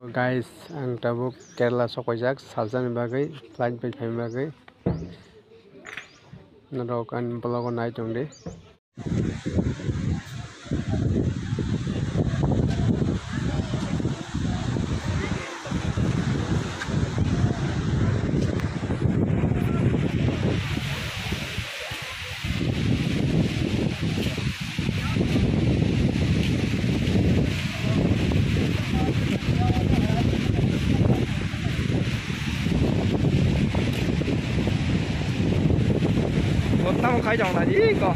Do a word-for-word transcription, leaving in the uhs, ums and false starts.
Guys, ang tabuk Kerala sokoijak, salsani bagwi, flight bai phaima bagwi. Norok ani vlog o nai tongdi. Bo tamo khai jang na di ko.